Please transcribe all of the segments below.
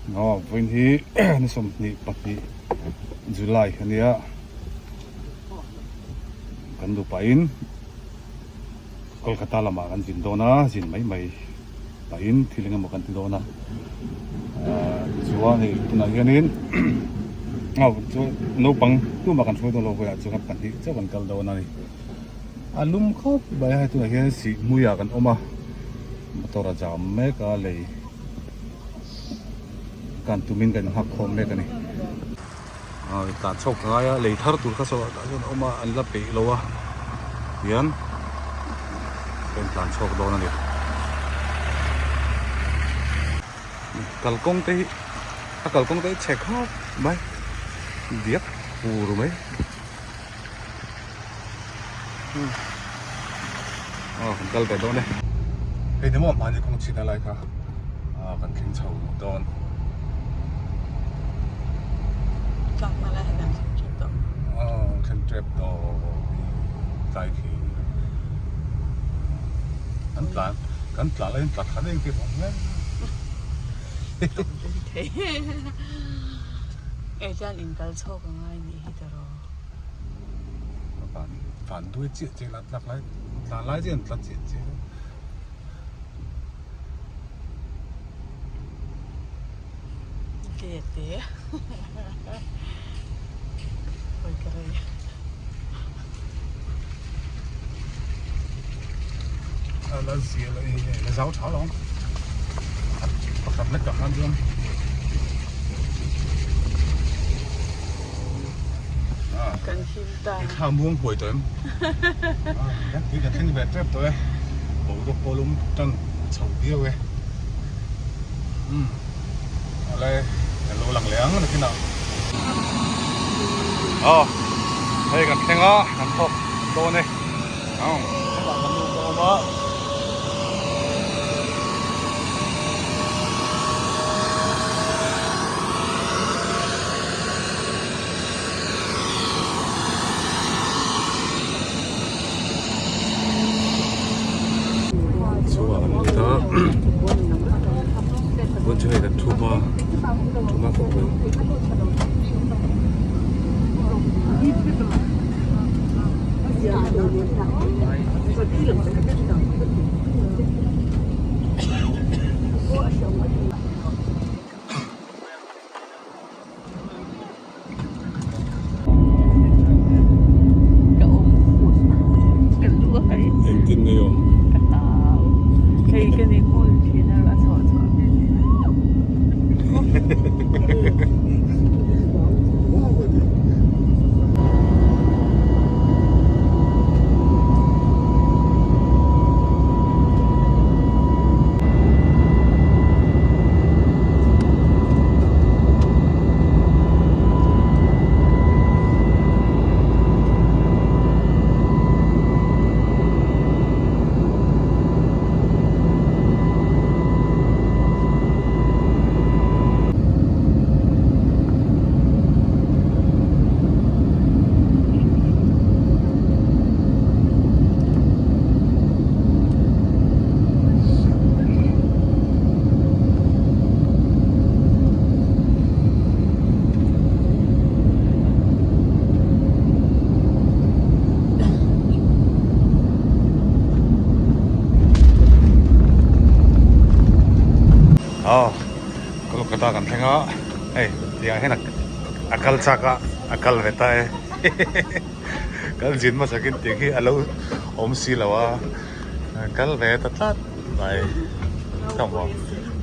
Aw vawiin hi ni 22 July a nia kan nupain Kolkata lamah kan zin dawn a zin mai mai pahin thil eng emaw kan ti dawn a ahh chuan hei tunah hianin aw chuan naupang tumah kan hruai dawn lo vawiah chuan pahnih chauh kan kal dawn a ni a lum khawp mai a hei tunah hian sihhmuiah kan awm a motor a jam mek a lei kan tumin kan nghak khawm mek a ni. Aw tlan chhuak ka ngai a lei thar tur kha saw tah chuan a awm a an la peih lo a tihian ka in tlan chhuak dawn a ni kalkawng te hi a kalkawng te hi chhe khawp mai diak fur mai. Aw kan kal ve dawn e. Hei ni maw mahni kawng chhin a lai kha ah kan thleng chho dawn. Tlakna lai hi kan thleng tep tawh. Aw thleng tep tawh hi tlai khi kan tlan kan tlan laiin tla thla daih ang hle. Hei hian in kal chhawk a ngai nih hi tawh rawh. Van van duai chiah chiah la tlak lai tlan lai chian tla chiah chiah Te te Oi ka rei La zia la la zau tha lo pakhat lek tak khan chuan Kan him ta. I thla muang huai tawh em? Tui kan thleng ve tep tawh e. Boruak pawh lum tan chho viau e. Umm awle kan lo lang leh ang nakinah. Aw hei kan thleng a kan thawk dawn e. Aw hetah kan lut a awm a. Chhuah an lut a pawn chu hei kan thu hma thu hma khawp mai. Engtin nge awm? Ka hlau. Hei ka ni hmul thin a a chhuah chhuah ve leh. Aw Kolkata kan thleng a hei tiang hian a kal chak a a kal ve ta e kan zin hmasakin tiang hi a lo awm si lo a kal ve ta tlat mai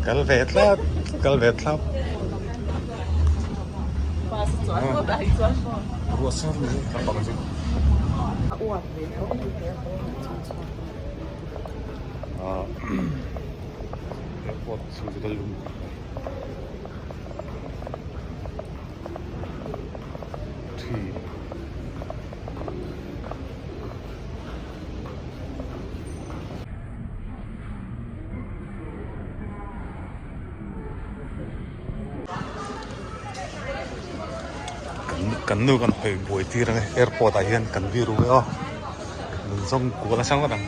kal ve tlat kal ve thlap. Ruah sur ni lampang chu. Airport chhung chu ka lum khawp mai. Thi. Kan nu kan hawi buai tir ang e airport ah hian kan vir ru e aw min zawng kual nasa ngawt ang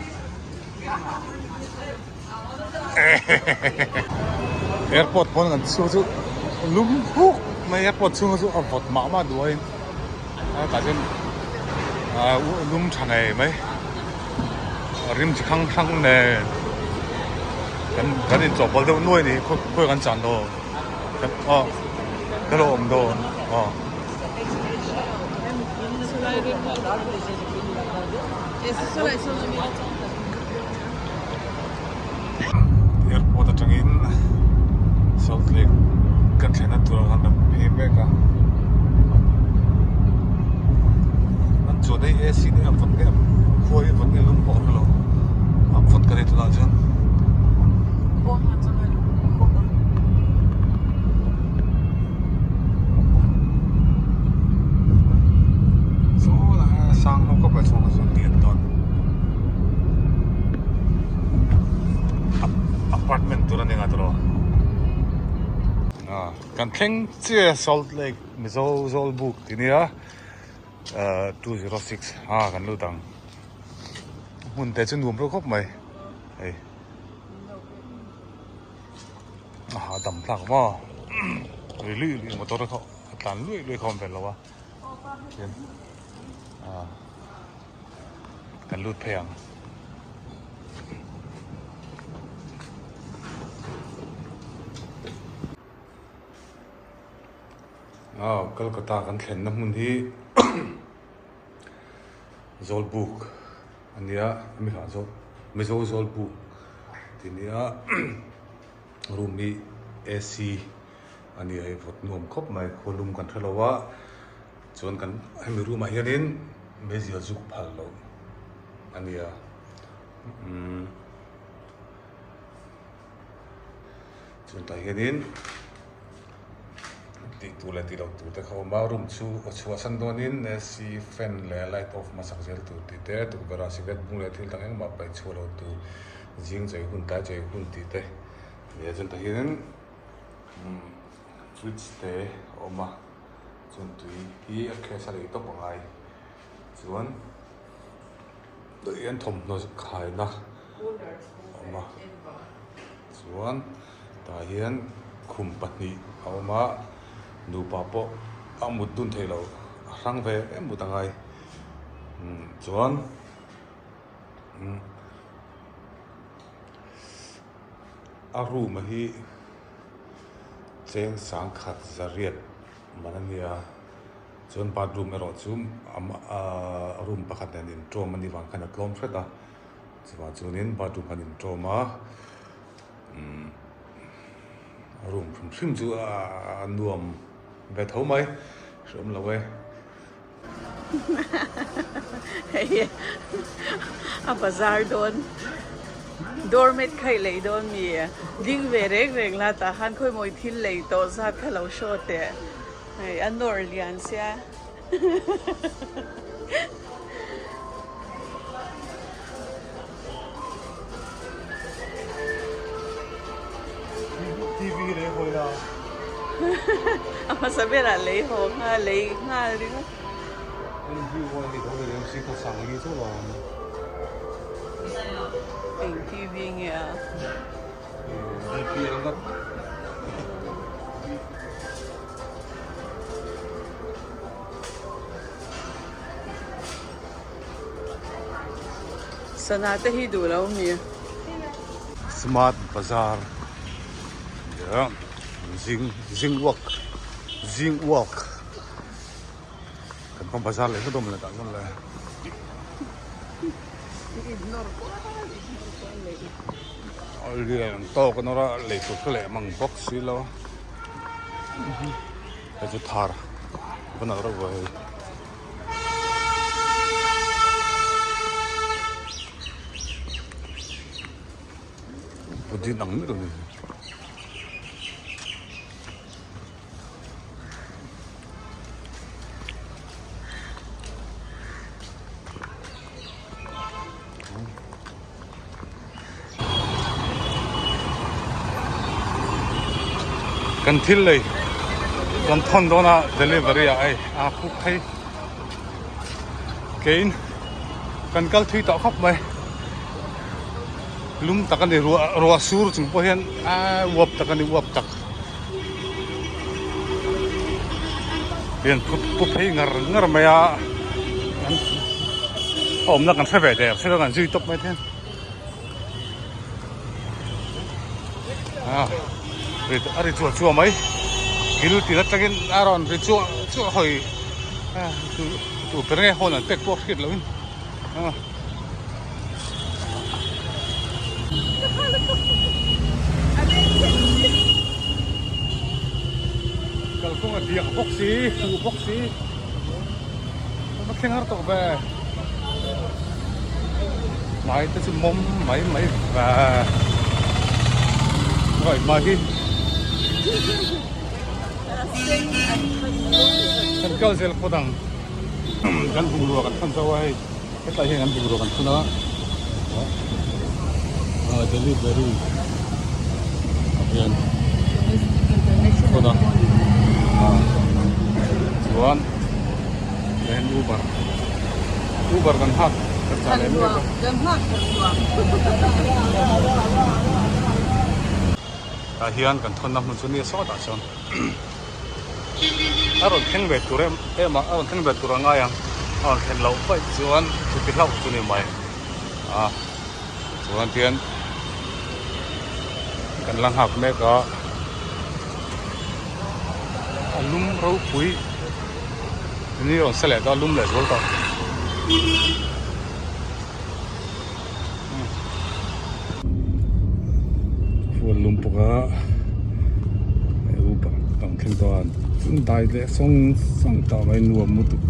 airport pawn kan chhuak chu. lum huk mai airport chhunga chu a vawt mah mah duh aiin a tah chuan ah lum tha ngei mai a rim chi hrang hrang nen kan kan inchawhpawlh deuh nuai a ni khawi kan chan dawn aw ka lo awm dawn aw. Airport atangin Salt Lake kan thlenna tur ang khan kan phei mek a an chuan hei AC te a vawt em khua hi vawt nge lum pawh ka hrelo a vawt ka ri tunah chuan. Sang ho khawp a chhung a zawng lian dawn apartment tur a ni nga tawh kan thleng chiah salt lake mizo zawlbuk tih nia 206 a kan lut ang hmun te chu nuam reuh khawp mai hei. A hahdam thlak maw ri luih luih motor kha a tlan luih luih kha a awm ve lo a tin ah kan lut phei ang. Aw Kolkata kan thlenna hmun hi Zawlbuk a nia hemi hlah zawk Mizo Zawlbuk tih nia room hi AC a nia hei vawt nuam khawp mai khawlum kan hre lo a chuan kan hemi room ah hianin meizial zuk phal loh a nia umm chuan tah hianin. Tih tur leh tih loh tur te kha a awm a, room chu aw chhuahsan dawnin AC fan leh light off hmasak zel tur tih te, tukverh ah cigarette bung leh thil dang engmah paih chhuah loh tur, zing chei hun tlai chei hun tih te a ni a, chuan tah hianin fridge te a awm a, chuan tui hi a cash a lei tawp a ngai chuan tah hian thawmhnaw khaina a awm a. Chuan tah hian khum pahnih a awm a, nupa pawh a mut dun theih loh a hrang ve em mut a ngai. Chuan a room a hi cheng sangkhat zariat man a nia, chuan bathroom erawh chu a room pakhat nen inṭawm a nih vang khan a tlawm hret a. Chuvang chuanin bathroom khan inṭawm a umm room hrim hrim chu a nuam ve tho mai hreawm lo e. Hei a bazar dawn doormat kha i lei dawn mi ding ve reng reng la tah khan khawimawi thil lei tawh zat kha lo show teh hei a nawr lian sia. TV lei hawi la. A hmasa berah lei haw nghal lei nghal ringawt. Eng TV nge a? Sana te hi duh lo mi? Smart Bazaar nia zing zing walk zing walk kan pawh bazar leh hlawm leh tah chuan le. Lian tawk a nawr a lei tur kha leh mang bawk si lo hei chu thar va nalh reuh ve hei. Pudin ang mek a ni. Kan thil lei kan thawn dawn a delivery ah hei a phuk phei kein kan kal thui tawh khawp mai lum tak a ni ruah ruah sur chung pawh hian a uap tak a ni uap tak. Hian pu phei ngar ngar mai a an awmna kan hre ve der thil kan zui tawp mai thei a ri a ri chuah chuah mai thil tir atangin a rawn ri chuah chuah hawi a tu tu ber nge hawn an pek pawh hriat loh in a. Kalkawng a diak bawk si, huh bawk si, a thleng har tawh ve. Hmai te chu mawm mai mai ve. Hmai hmai hi. Kan kal zel phawt ang. Kan bungrua kan thawn zo a hei. Hetlai hian kan bungrua kan thawn a. Delivery ah hian thawn a. Chuan hian Uber Uber kan nghak kan chah leh mek a. Tah hian kan thawnna hmun chu nia sawtah chuan. A rawn thleng ve tur em em a a rawn thleng ve tur a ngai ang a rawn thlen loh vaih chuan chuti hlauh chu ni mai a chuan tian kan la nghak mek a a lum ropui ni rawn sa leh ta a lum leh zual tawh. Phone lum bawk a hei upa tam thleng tawh a chung dai leh sawng sawng tah mai nuam lutuk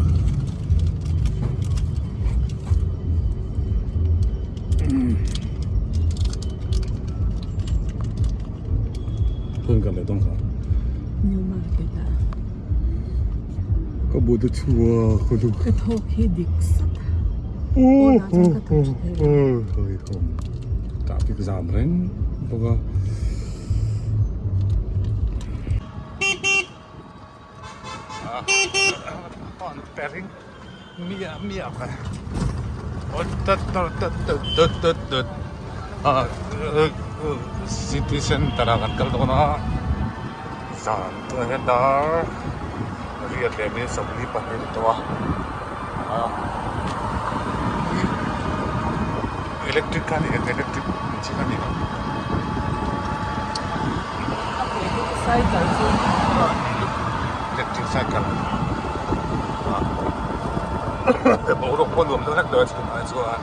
phone ka leh dawn kha ka bu te chhuak ka duh ka thawk hi dik sat Traffic jam reng bawk a. City center ah kan kal dawn a zan tunah hian dar riat leh minute 42 a ni tawh a electric kha a ni electric chi kha a ni. Electric cycle boruak pawh nuam deuh hlek dawn a chhunah chuan.